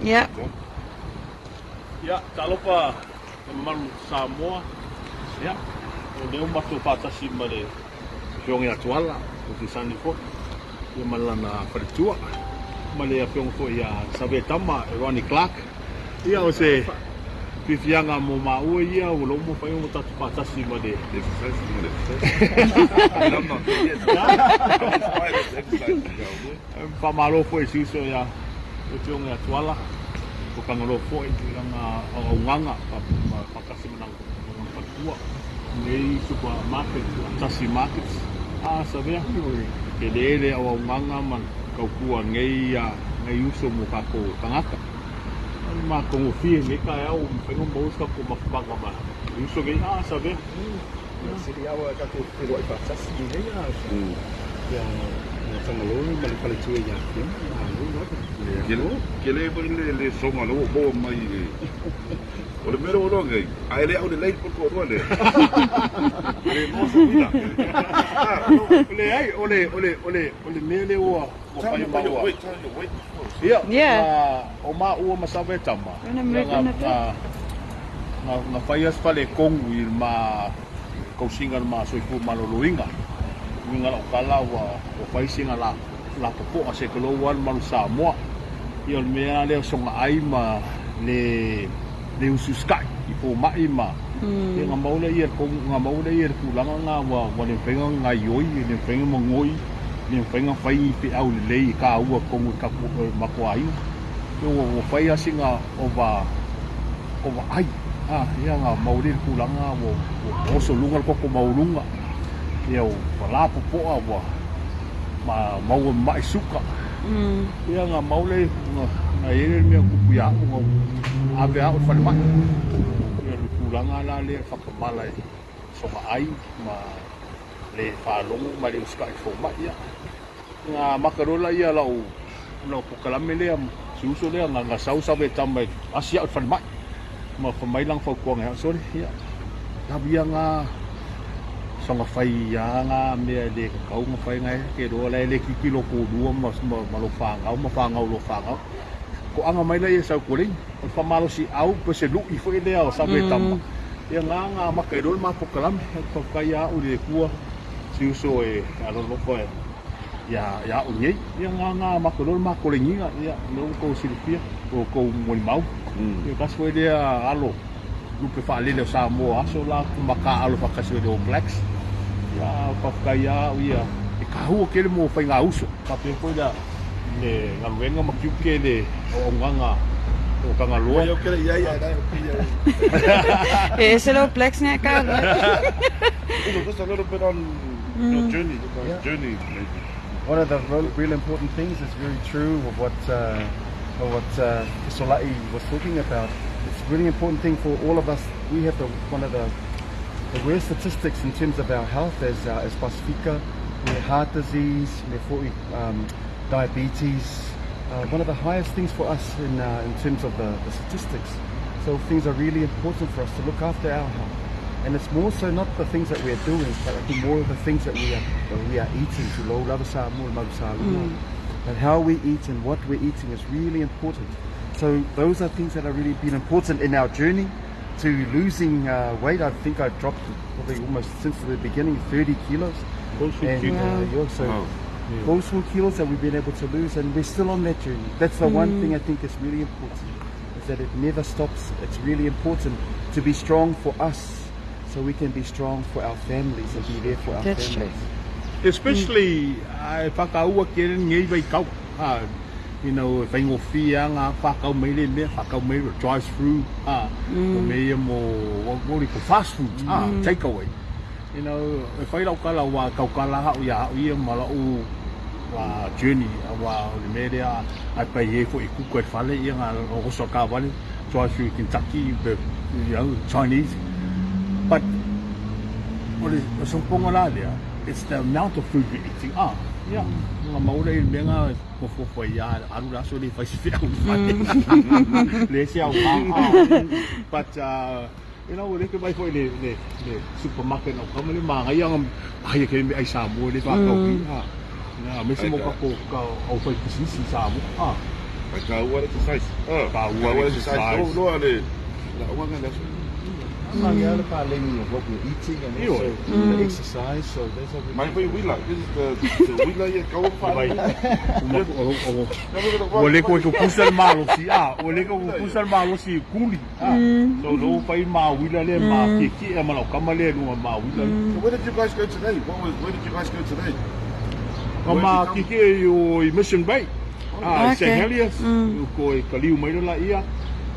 Yeah. Ia, talofa le mamalu Samoa. Ia, o lea ua matou faatasi ma le Afioga ia Tuala, o Tusani foi, ia ma lana faletua, ma le Afioga foi ia Savea Tama, Ronnie Clark. Ia, o se fiafiaga mo maua ia, ua lou mafai ona tatou faatasi ma le Exercise, you want exercise? I'm not there yet. I'm inspired to exercise. Faamalo foi i si uso ia le Afioga ia Tuala, o Kangaloa foi i lana auaunaga faatasi ma lana faletua i lenei supermarket Tasi Markets. A Savea, e tele le auaunaga ma le tautua a lenei uso mo tatou tagata. O le matagofie i lenei taeao ua mafai ona maua se tatou mafutaga ma le uso nei. A Savea. Sili lava tatou feiloai faatasi i lenei aso. Ia ia Tagaloa ma le faletua ia Afioga, malo lava. Tele foi le soga lea ua maua mai i le. O le mea lea ua iloa nei, a e le aulelei le toalua lea, e le maua se uila. Leai, o le, o le, o le, o le mea lea ua fai maua. Ia, Yeah. o maua ma Save Tama, Gonna move in a bit. na fai as fale kongu i ma tausiga o le ma soifua maloloina. Uiga lau tala ua fai sina la lapopoa se tolou lava le malu Samoa. Ia o le mea lea o sogaai ma le le usiusitai i fomai ma ia na maua lea na maua lea le tulaga lena ua le mafai ona gaoioi, le mafai ona mogoi, le mafai ona fai ni feau lelei e taua i totonu o le matou aiga. Ia ua fai lava sina ova ai, ia na maua lea le tulaga lena ua oso i luga le toto maualuga, ia ua lapopoa ua maua ma mai suka. Ia na maua lea na i ai le mea na tupu ia au na ave au i le falemai. Ia le tulaga la lea faatamala i sogaai ma le faalogo ma le usitai i le fomai. Ia na amata loa lea lau polokalame lea, si uso lea na sau Save Tama e asi au i le falemai ma fai mai lana fautuaga ia au, sole, ia lava ia na soona fai lava na mea e le tatau ona fai, na e te iloa la e le kiki lo toalua ma lou fanau ma fanau i lou fanau. Toaga mai laia i sau koleni, o le faamalosiau po o se lui foi lea o Save Tama, ia na na amata ai loa le ma polokalame. Faafetai lava au i le Atua si uso e alolofa ia au nei. Ia na na amata loa le ma koleniga, ia lea ua outou silafia, ua outou molimau. Ia tasi foi lea alo lupe faalele o Samoa aso la mataaalo faatasi o le All Blacks. Ia faafetai lava au ia e taua tele mo faiga uso faapea foi la le galuega ma tiute le auaunaga o Tagaloa. E ese le All Blacks nga ka. Just a little bit on your journey, your guys' journey, maybe. One of the real important things is very true of what Solai was talking about. It's a really important thing for all of us. We have one of the worst statistics in terms of our health as Pasifika. We have heart disease, we have diabetes. One of the highest things for us in terms of the statistics. So things are really important for us to look after our health. And it's more so not the things that we're doing, but I think more of the things that we are eating. To low lava sa mo, malu sa lua. But how we eat and what we're eating is really important. So those are things that have really been important in our journey to losing weight. I think I've dropped probably almost since the beginning 30 kilos. And yeah, so those 4 kilos that we've been able to lose, and we're still on that journey. That's the one thing I think is really important, is that it never stops. It's really important to be strong for us, so we can be strong for our families and be there for our That's true. Families. Especially e whakaua ke ngei vai kau. E whaingofie ngā whakau mai le mea, whakau mai le drive through, o me ia mo, what do you call, fast food, take away. E whai lau kala wa kau kala hau ia hau ia ma lau wa journey, wa o le mea lea ai pai e fo i kuku e whale ia ngā roso ka wale, drive through Kentucky, Chinese. But o le soponga la lea, it's the amount of food you're eating. Ah, yeah. Nga maura i le mea ngā mofofo ia alu la so le fai se whiau i le se au ngā. But, le ke mai foi le supermarket au kama le maangai anga ai ke me ai Samoa le whakau ki. Ah, na, me se mo ka ko ka au whai pisinisi Samoa. Ah. Ai taua le exercise. Taua le exercise. Taua loa le lauga le aso. Like le paleni of what we're eating and also the exercise. So those are Mai foi wila. This is the wila ia kau fa. Vai. Ua le koe kukusa le malosi, a, ua le koe kukusa le malosi i kuli. A. So lo fai ma wila le ma kiki e ma lau kama le lunga ma wila. So where did you guys go today? What was where did you guys go today? Ka ma kiki e o i Mission Bay. Ah, i St. Okay. Heliers. Ko e ka liu mai la ia.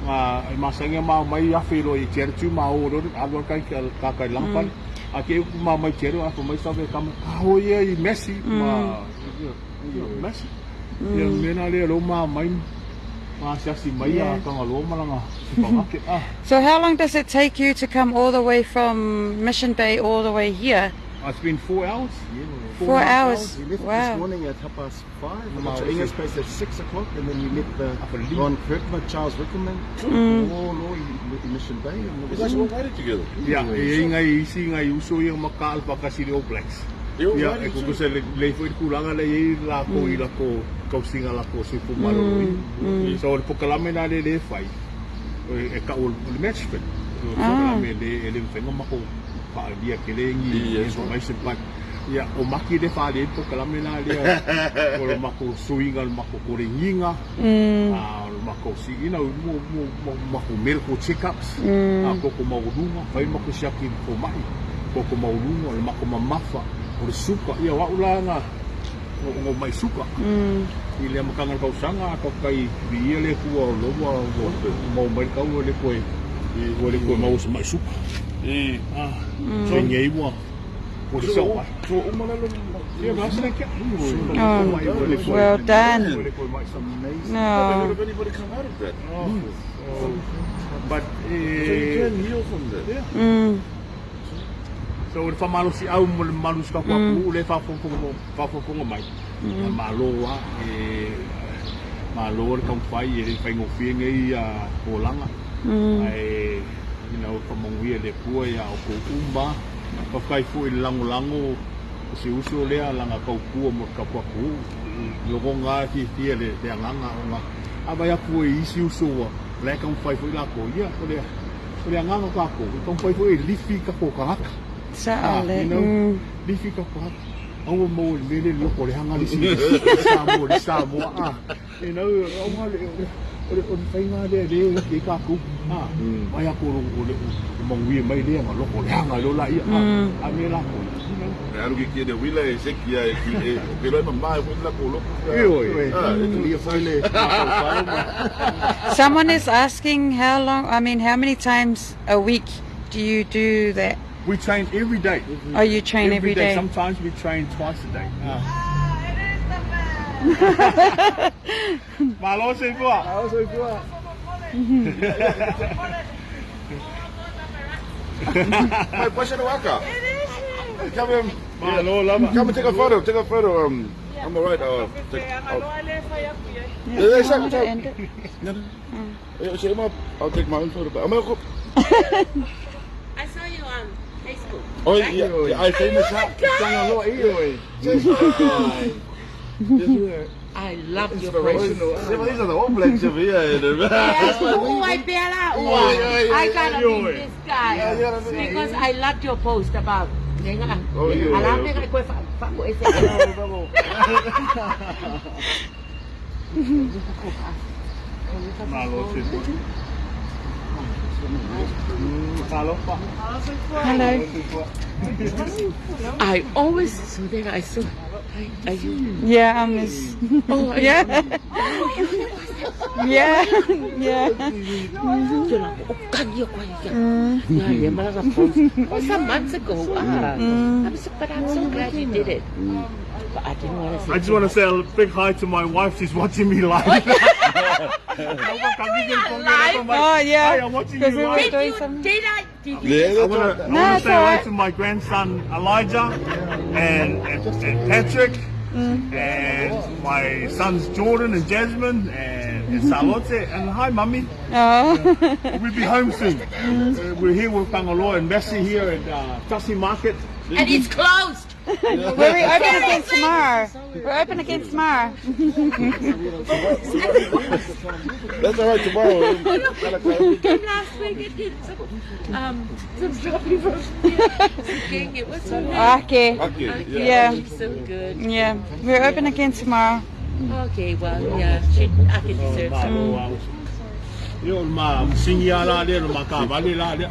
Nga e masangia ma mai afe lo i tere tu ma o ro alu kai ka ka kai langpan. A ke ku ma mai tere a mai sabe kama ka ho ia i Messi ma Messi. Ia mena le lo ma mai ma siasi mai a kanga lo malanga supangake ah. So how long does it take you to come all the way from Mission Bay all the way here? It's been 4 hours. 4 and a half hours. We left Wow. this morning at 5:30. We got Wow. to English Place at 6 o'clock, and then we met the Afalili. Ron Kirkman, Charles Wickerman, all all in Mission Bay. And it You was guys all riding together. Ia, e ngai isi ngai uso ia maka alpaka si All Blacks. They all Ia, riding e too. kuku se le le foi kulaga le i la ko i la ko kausinga la ko se fu malo mm. So le pokalame na le le fai. E e ka o le match fit. O pokalame le e le mfenga mako pa dia ke le ngi Yes. information but ia o maki le fa le pokalame na le o le mako suinga le mako korenginga. Ah, o le mako si ina mo mo mo mako medical checkups. Ah, koko maulunga, fai mako siaki fo mai. Koko maulunga, le mako mamafa, o le suka, ia wa ulanga o o mai suka. I le makanga kau sanga ka kai vi ia le kua o loa o mau mai kau o le koe o le koe mau se mai suka. E Ah, so ngei wa o le so sau mai. so uma lalo. Ia ba se kia. Oh, well done. amazing. Never No. heard of anybody come out of that. But So you eh can heal from that. yeah. So le whamalosi au mo le malu ka kwa ku le whafofonga mai. Malo wa e malo le kaumwhai e le whaingofie ngei a kōlanga. Ai you know whamanguia le pua ia o ko umba. Whawhai fu i le langolango o se uso lea langa kaupua mo ka kwa ku. Loko ngā ki fia le te anganga o ngā. A vai apu e isi uso wa. Le kaumwhai fu i la ko ia. O le o le anganga ka ko. Kaumwhai fu e lifi ka ko kahaka. Sa'o le. You know, lifi ka ko haka. Aua mo le mele loko le hanga lisi Samoa, le Samoa. Ah, you know, au le o le o le whainga le le le ka ku. Ah, mai ako o le o manguia mai le anga loko le hanga lo la ia. Ah, a me la ko. You know. E alu ke kia le wila e seki ia e ki e o ke loa ma e la ko loko. E oi. Ah, e Lia foi le. Someone is asking how long, I mean, how many times a week do you do that? We train every day. Oh, you train every day. Sometimes we train twice a day. Ah. Malo se fua. Mai pasha no waka. Come here. Malo lava. Come and take a photo. Take a photo. I'm alright. Take, I'll, yeah, yeah, Want to end it? No, no. Eh, say, I'll take my own photo. But I'm gonna go. I saw you on Facebook. Oh yeah, yeah, I famous now. I love your post. Inspirational. Yeah, but these are the old blacks over here. Yes, oh, I bela. Oh, yeah, yeah, I gotta yeah. meet this guy Yeah, yeah, yeah. because I loved your post about. Oh, yeah, Alam yeah. niya ko fa ko ese. Malo se fua. Malo pa. Hello. I always so then I saw. Are you? Yeah, I'm this. Oh, are Yeah. Yeah. Yeah. you? Yeah, yeah, malaga post. Oh, some months ago. Ah, I'm so, but I'm so glad you did it. But I didn't want to say. I just want to say a big hi to my wife. She's watching me live. Live? Oh, yeah. Hi, I'm watching Because you we were live. doing Did you? some. Did I? Did you? Yeah, I that's want right. to No, it's say hi alright. to my grandson Elijah and Patrick and my sons Jordan and Jasmine and Salote and hi mummy. Oh. We'll be home soon. We're here with Tangaloa and Messi here at Tasi Market. And it's closed. We're open again tomorrow. We're open again tomorrow. That's all right tomorrow. Came last week and did some shopping from King. It was so nice. Okay. Okay, yeah. Yeah. She's so good. Yeah. We're open again tomorrow. Okay, well, yeah, she, I can deserve some. Malo Ia o le ma singi a la lea, le ma kavale la lea.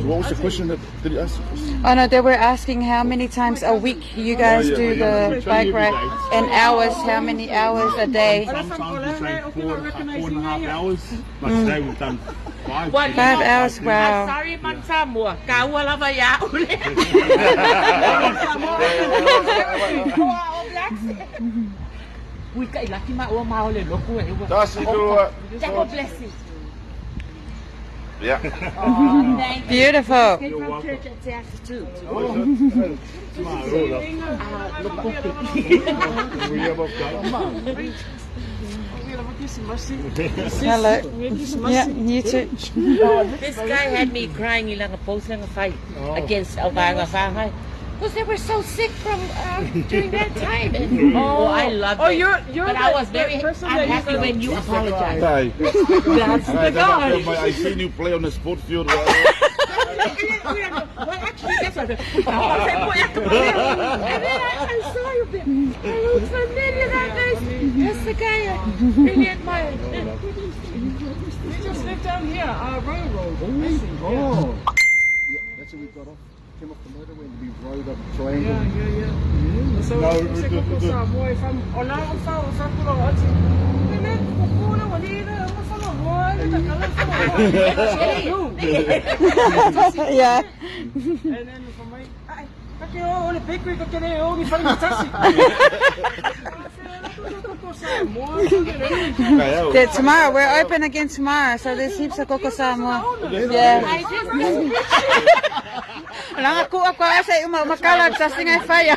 What was the question that did he ask? Oh no, they were asking how many times a week you guys Oh, yeah, do yeah. the bike ride and hours, how many hours a day? Sometimes we say 4.5 hours, but today we've done 5. Well, you 5 know, hours, I'm wow. sorry, man Samoa. Kaua lava ia ule. Ui kai laki ma ua ma ole loku e ua. Darcy, do God bless you. Yeah. Thank you. Beautiful. Came from church at Saskatoon. Malo la. Hello. Yeah, you too. This guy had me crying ilang post lang fight against Alvanga Fangai. Because they were so sick from during that time. And, oh, I loved Oh, it. you're But that, I was that very person that used unhappy to when you apologized. Hi. That's the guy. I seen you play on the sport field. Well, actually, that's what And then I saw you. I looked familiar that face. That's the guy I really admired. You just live down here, Royal Road. Oh. Yeah, that's where we got off. Came off the motorway and we rode up the triangle. Yeah. So, No, se koko sa moe fam o la o fa o fa kula o ati. Ne ne kukula wa ni na o fa mo le ta kala fa mo. Yeah. And then for my ai ka ke o le bakery ka ke le o ni fa ni tasi. That tomorrow, we're open again tomorrow, so there's heaps of koko Samoa. Yeah. I just Langa ku ako asa uma makala sa singai fire.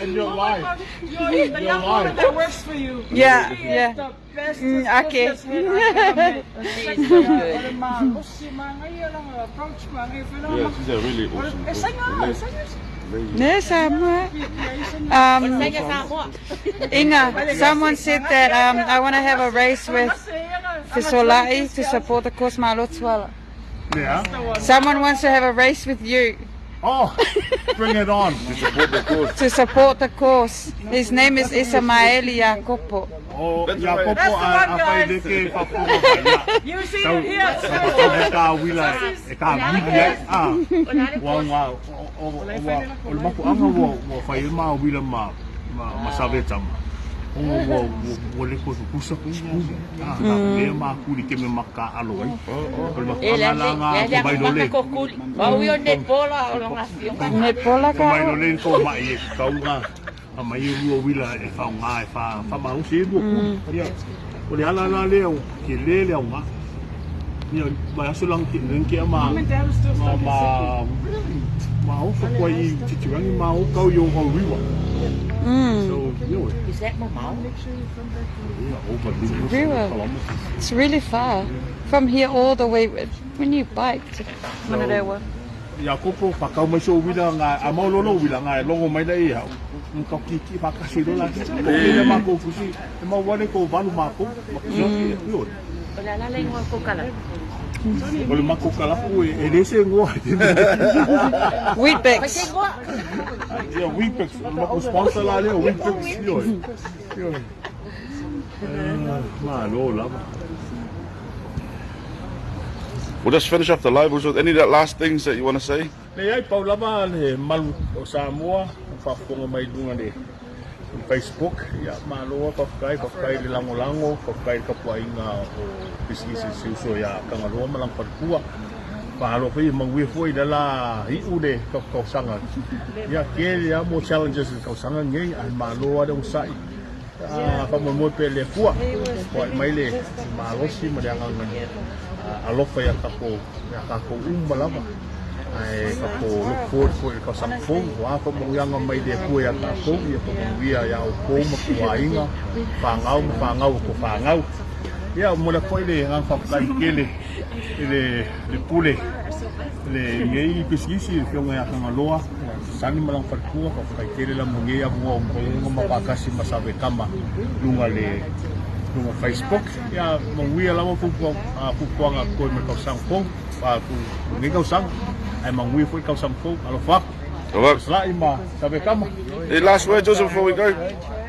And you're live. You're the young woman that works for you. Yeah, She yeah. is the best. Okay. bestest head I've ever met. She's so good. Yeah, she's a really awesome lady. Ne Samoa. Samoa. Inga, someone said that I want to have a race with Fisolai to support the cause Malotuala. Yeah. Someone wants to have a race with you Oh, bring it on. To support the cause. to support the cause. His name is Isamaeli Jakopo. Oh, That's ia right. popo That's the a one, a fai guys. leke fa popo mai You see Tau it here. e ka wila e ka wili ai. Ah. Wa nga o o o le mapu anga ua ua fai ma wila ma ma ma save tama. O ua ua le ko kusa kusa. Ah, ka le ma kuli ke me maka alo ai. O le mapu E anga le la nga le ko mai lole. le kokuli. O ui o netbola o longa fionga. Nepola Ko mai ka. lole ko mai e kau nga. A mai e ua wila e fa nga e fa fa ma usi e lua kuli. Ia. O le ala la lea o ke le le au nga. Ia, mai aso lang ke ke ma Mom and Dad are still ma stuck in ma Sydney. ma o fa kua i titirangi ma o kau i o hau riwa. So, you know, Is that mamau? yeah, over the Riwa. kilometers. It's really far. From here all the way when you bike to Manurewa. Ia kopo whakau mai so wila ngā, a mau lolo wila ngā, e longo mai lei ia. Ng kau ki ki whakasi lola. Ko ki le mā kou fusi, e mau wale ko valu mā kou. O la la le ingoa kokala. O le mako kalapu e, e lese ngoa. Weet-Bix. Ia, Weet-Bix, o le mako sponsor la lea, Weet-Bix, ioe. Ioe. Malo lava. We'll just finish off the live. Was there any last things that you want to say? Le ai pau lava le malu o Samoa, o whafonga mai lunga le Facebook, ia maloa whawhakai, whawhakai le langolango, whawhakai le kapuainga o pisikisi siuso ia Kangaloa ma lang whatukua. Whahalo whai mangui fo i la i ule ka kausanga. Ia ke ia mo challenges i kausanga ngei, ai maloa le usai. Ah, whamoe pe le fua. Ko ai mai le malosi ma le anganga. Alofa ia kako, ia kako umba lava. Ai kako look forward for i kausanga fou. Wa fa mo mai le fua ia kako, ia fa mo ia ia o kou ma kuainga, whangau ma whangau ko whangau. Ia mo le foi le ngā whakakai kele le le pule. Lenei pisinisi i le Afioga ia Tagaloa Sani ma lana faletua, faafetai tele la mo nei avanoa ua mafai ai ona mapatasi ma Savekama i luga le luga Facebook. Ia manuia lava fuafuaga totoe mo le tausaga fou, lenei tausaga, ae manuia foi le tausaga fou. Alofa atu. Fesilai ma Savekama. Any last words, Joseph, before we go?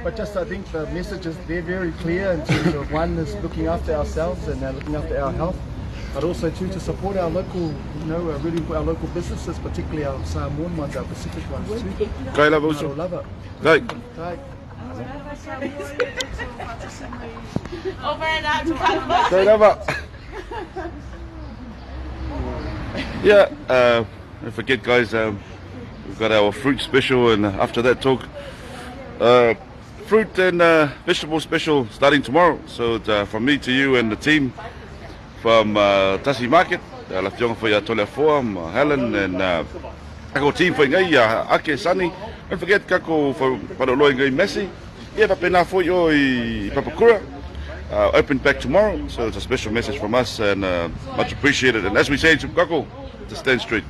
But just I think the message is they're very clear in terms of one is looking after ourselves and looking after our health, but also too to support our local, you know, really our local businesses, particularly our Samoan ones, our Pacific ones too. Kai lava uso. I love it. Kai. Kai. Over and out. Kai lava. Yeah, don't forget guys, we've got our fruit special, and after that talk, fruit and vegetable special starting tomorrow. So it's, from me to you and the team from Tasi Market, le Afioga foi ia Toleafoa ma Helen and kako team foi ngai ia Ake Sani. Don't forget kako whareoloa ngai Messi. Ia faapena foi o i Papakura. Open back tomorrow, so it's a special message from us and much appreciated. And as we say to Kako, to stand straight.